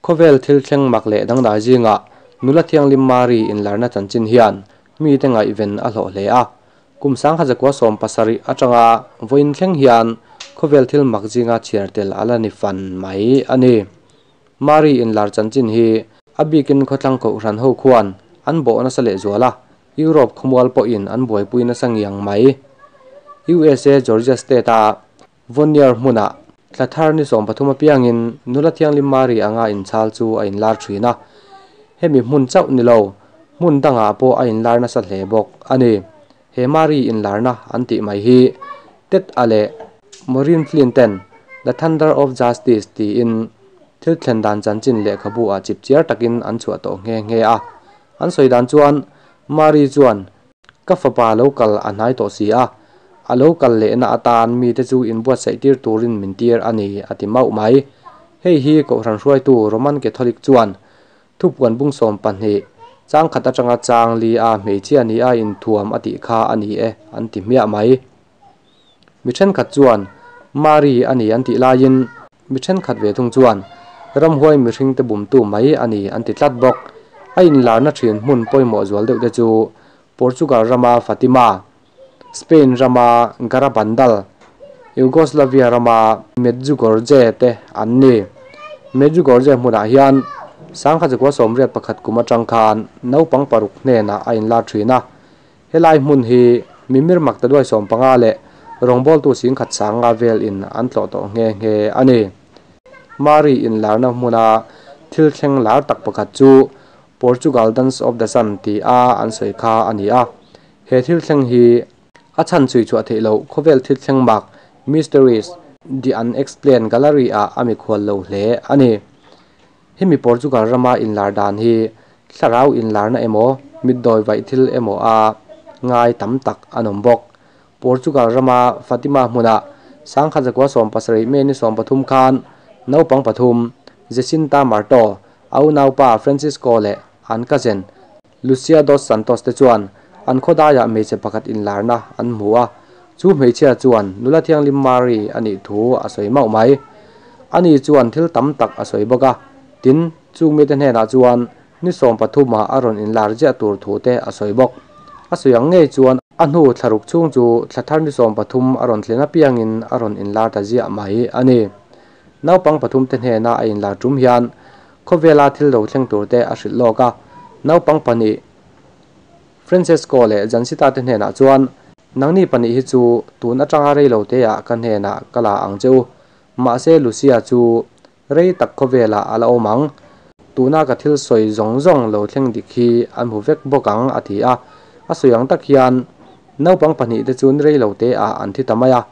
Khawvel thil thleng mak leh dangdai zingah nula thianghlim Mari inlarna chanchin hian mite ngaihven a hlawh hle a. Kum 1970 atanga vawiin thleng hian khawvel thil mak zinga chhiar tel a la ni fan mai a ni. Mari inlar chanchin hi a bikin khawthlang kohhran ho khuan an bawh nasa lehzual a, Europe khawmual pawhin an buaipui nasa ngiang mai. USA Georgia State-a Vonier hmunah thla thar ni 13 apiangin nula thianghlim Mari anga inchhal chu a inlar thin a. Hemi hmun chauh ni lo, hmun dangah pawh a inlar nasa hle bawk a ni. He Mari inlarna an tih mai hi Ted a leh Maureen Flynn ten The Thunder of Justice tiin thil thlen dan chanchin lehkhabu ah chip chiar takin an chhuah tawh nghe nghe a. An sawi dan chuan Mari chuan ka fapa lo kal a hnai tawh si a, a lo kal lehna atan mite chu inbuatsaih tir turin min tir a ni a ti mauh mai. Hei hi Kohhran hruaitu Roman Catholic chuan thupuan bung 12 chang khat atanga chang li a hmeichhia ni a inthuam a tih kha a ni e an ti hmiah mai. Mi thenkhat chuan Mari a ni an tih laiin mi thenkhat ve thung chuan ramhuai mihring te bumtu mai a ni an ti tlat bawk. A inlarna thin hmun pawimawh zual deuh te chu Portugal rama Fatima, Spain rama Garabandal, Yugoslavia rama Medjugorje te an ni. Medjugorje hmunah hian 1981 kum atang khan naupang paruk hnenah a inlar thin a. Helai hmun hi mimir mak ta duai 15 leh rawngbawltu 10,000 sanga vel in an tlawh tawh nghe nghe a ni. Mari inlarna hmuna thil thleng lar tak pakhat chu Portugal Dance of the Sun ti a an sawi kha a ni a. He thil thleng hi a chan chui chhuah theih loh khawvel thil thleng mak Mysteries The Unexplained Gallery ah a mikhual lo hle a ni. Hemi Portugal rama inlar dan hi thlarau inlarna emaw mitdawi vaih thil emaw a ngai tam tak an awm bawk. Portugal rama Fatima hmunah 1970 May ni 13 khan naupang pathum Jacinta Marto, a unaupa Francisco leh an cousin Lucia dos Santos te chuan an khawdaiah hmeichhe pakhat inlarna an hmu a. Chu hmeichhia chuan nula thianghlim Mari a nih thu a sawi mauh mai. Ani chuan thil tam tak a sawi bawk a. Tin, chung mite hnenah chuan ni 13 ah a rawn inlar ziah tur thu te a sawi bawk. A sawi ang ngei chuan a hnu thlaruk chhung chu thla thar ni 13 a rawn thlen apiangin a rawn inlar ta ziah mai a ni. Naupang pathum te hnena a inlar tum hian khawvela thil lo thleng tur te a hrilh lawk a. Naupang pahnih Francesco leh Jacinta te hnenah chuan nangni pahnih hi chu tun atanga rei lo te ah ka hnenah ka la ang cheu. Mahse Lucia chu rei tak khawvelah a la awm ang. Tuna ka thil sawi zawng zawng lo thleng dik hi an hmu vek bawk ang a ti a. A sawi ang tak hian naupang pahnih te chu ni rei lo te ah an thi ta mai a.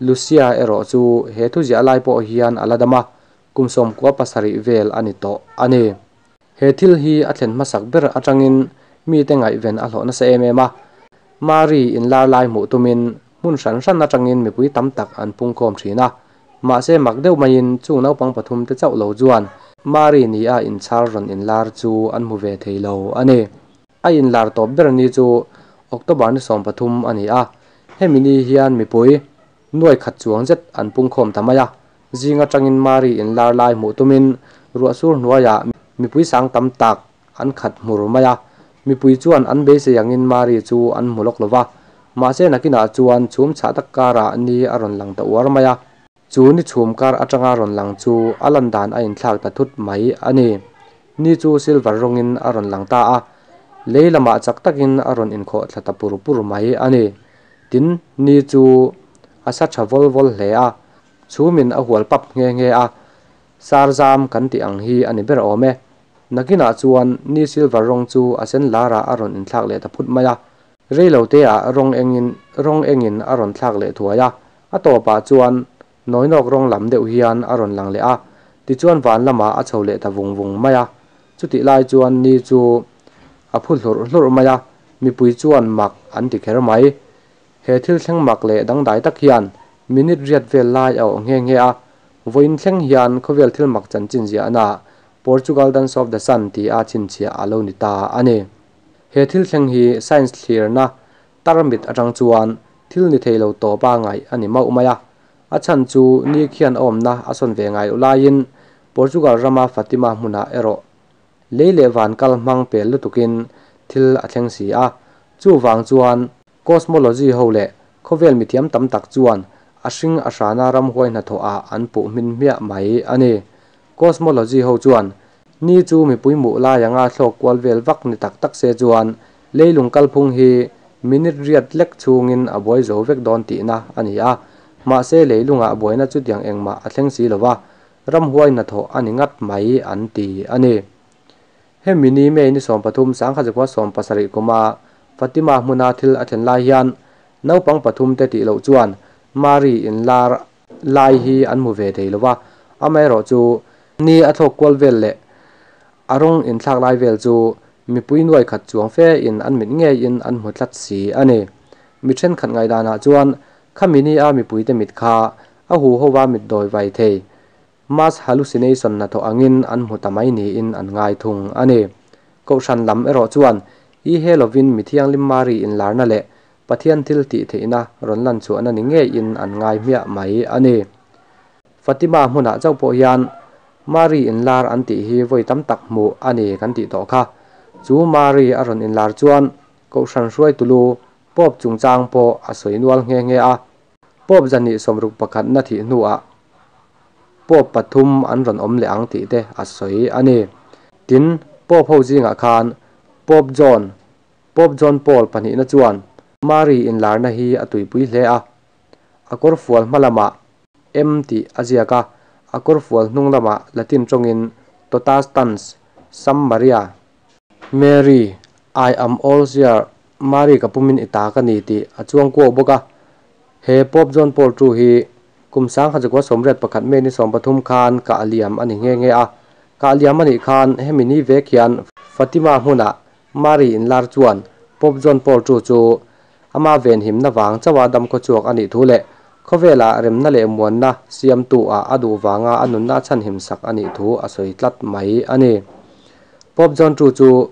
Lucia erawh chu he thu ziah lai pawh hian a la dam a, kum 97 vel a ni tawh a ni. He thil hi a thlen hmasak ber atangin mite ngaihven a hlawh nasa em em a. Mari inlar lai hmuh tumin hmun hran hran atangin mipui tam tak an pungkhawm thin a. Mahse mak deuh maiin chung naupang pathum te chauh lo chuan Mari ni a inchhal rawn inlar chu an hmu ve thei lo a ni. A inlar tawp ber ni chu October ni 13 a ni a. Hemi ni hian mipui nuai khat chuang zet an pungkhawm ta mai a. Zinga tangin Mari inlar lai hmuh tumin ruahsur hnuaiah mipui sang tam tak an khat hmur mai a. Mipui chuan an beisei angin Mari chu an hmu lawk lova. Mahse nakinah chuan chhum chhah tak karah ni a rawn lang ta uar mai a. Chu ni chhum kar atanga rawn lang chu a lan dan a inthlak ta thut mai a ni. Ni chu silver rawngin a rawn lang ta a. Lei lamah chak takin a rawn inkhawh thla ta pur pur mai a ni. Tin, ni chu a sa tha vol vol hle a. Chhumin a hual pap nghe nghe a. Sarzam kan tih ang hi a ni ber awm e. Nakinah chuan ni silver rawng chu a sen larah a rawn inthlak leh ta phut mai a. Rei lo te ah rawng engin a rawn thlak leh thuai a. A tawpah chuan nawinawk rawng lam deuh hian a rawn lang leh a. Tichuan van lamah a chho leh ta vung vung mai a. Chutih lai chuan ni chu a phu hlurh hlurh mai a. Mipui chuan mak an ti kher mai. He thil thleng mak leh dangdai tak hian minute riat vel lai a awh nghe nghe a. Vawiin thleng hian khawvel thil mak chanchin ziahna Portugal Dance of the Sun ti a chhinchhiah a lo ni ta a ni. He thil thleng hi science thlirna tarmit atang chuan thil ni thei lo tawpa ngaih a ni mauh mai a. A chan chu ni khian a awmna a sawn ve ngai lo laiin Portugal rama Fatima hmunah erawh lei leh van kal hmang pel lutukin thil a thleng si a. Chuvang chuan cosmology ho leh khawvel mithiam tam tak chuan a hring a hrana ramhuai hnathawh ah an puh hmin hmiah mai a ni. Cosmology ho chuan ni chu mipui hmuh lai anga thlawk kual vel vak ni tak tak se chuan leilung kalphung hi minute riat lek chhungin a buai zo vek dawn tihna a ni a. Mahse leilungah buaina chutiang engmah a thleng si lova, ramhuai hnathawh a ni ngat mai an ti a ni. Hemi ni May ni 13 1970 kuma Fatima hmuna thil a thlen lai hian naupang pathum te tih loh chuan Mari inlar lai hi an hmu ve thei lova, amaherawhchu ni a thlawk kual vel leh a rawng inthlak lai vel chu mipui nuai khat chuang fe in an mit ngeiin an hmu tlat si a ni. Mi thenkhat ngaihdanah chuan khami ni a mipuite mit kha a huhova mit dawi vai thei mass hallucination hnathawh angin an hmu ta mai niin an ngai thung a ni. Kohhran lam erawh chuan i he lovin mi thianghlim Mari inlarna leh Pathian thil tih theihna rawn lan chhuahna ni ngeiin an ngai hmiah mai a ni. Fatima hmunah chauh pawh hian Mari inlar an tih hi vawi tam tak hmuh a ni kan tih tawh kha. Chu Mari a rawn inlar chuan Kohhran hruaitulu Pope chungchang pawh a sawi nual nghe nghe a. Pope zahnih sawmruk pakhatna thih hnuah Pope pathum an rawn awm leh ang tih te a sawi a ni. Tin, Pope ho zingah khan Pope John, Pope John Paul pahnihna chuan Mari inlarna hi a tuipui hle a. A kawrfual hma lamah M tih a ziak a, a kawrfual hnung lamah Latin tawngin Totas Tans, Sam Maria, Mary, I am all yours, Mari ka pumin i ta ka ni tih a chuang kuau bawk a. He Pope John Paul ii hi kum 1981 May ni 13 khan kah a liam a ni nghe nghe a. Kah liam a nih khan hemi ni vek hian Fatima hmunah Mari inlar chuan Pope John Paul ii chu ama venhimna vang chauha damkhaw chhuak a nih thu leh khawvelah remna leh muanna siamtu ah a duh vanga a nunna a chhanhim sak a nih thu a sawi tlat mai a ni. Pope John ii chu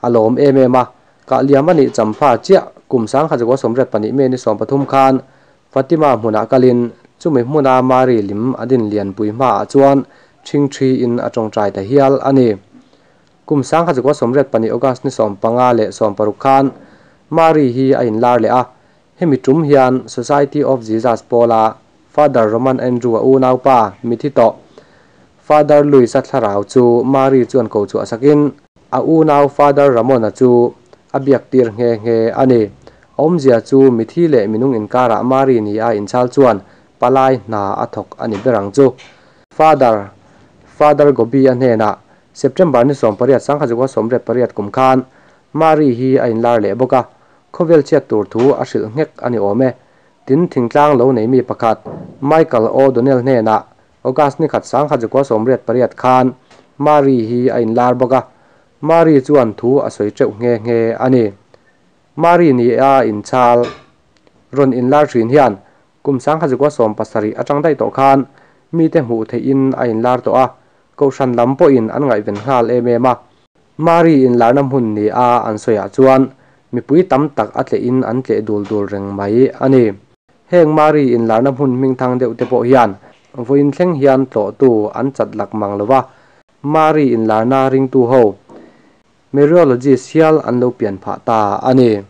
a lawm em em a, kah liam a nih champha chiah kum 1984 May ni 13 khan Fatima hmunah kalin chumi hmuna Mari lim a din lianpui hmaah chuan ṭhingṭhi in a tawngtai ta hial a ni. Kum 1984 August ni 15 leh 16 khan Mari hi a inlar leh a, hemi tum hian Society of Jesus pawla Father Roman Andrew a unaupa mithi tawh Father Louis-a thlarau chu Mari chuan ko chhuah sakin a unau Father Ramon-a chu a biak tir nghe nghe a ni. A awmzia chu mithi leh minung inkarah Mari ni a inchhal chuan palai hna a thawk a ni ber ang chu. Father Father Gobi-a hnenah September ni 18 1988 kum khan Mari hi a inlar leh bawk a, khawvel chhiat tur thu a hrilh nghek a ni awm e. Tin, thingtlang lo nei mi pakhat Michael O'Donnell hnenah August ni khat 1988 khan Mari hi a inlar bawk a, Mari chuan thu a sawi teuh nghe nghe a ni. Mari ni a inchhal rawn inlar thin hian kum 1970 atang daih tawh khan mite hmuh theihin a inlar tawh a, kohhran lam pawhin an ngaihven nghal em em a. Mari inlarna hmun ni a an sawiah chuan mipui tam tak a tlehin an tleh dul dul reng mai a ni. Heng Mari inlarna hmun hmingthang deuh te pawh hian vawiin thleng hian tlawhtu an chat lak mang lova, Mari inlarna ringtu ho Mariologist hial an lo pian phah ta a ni.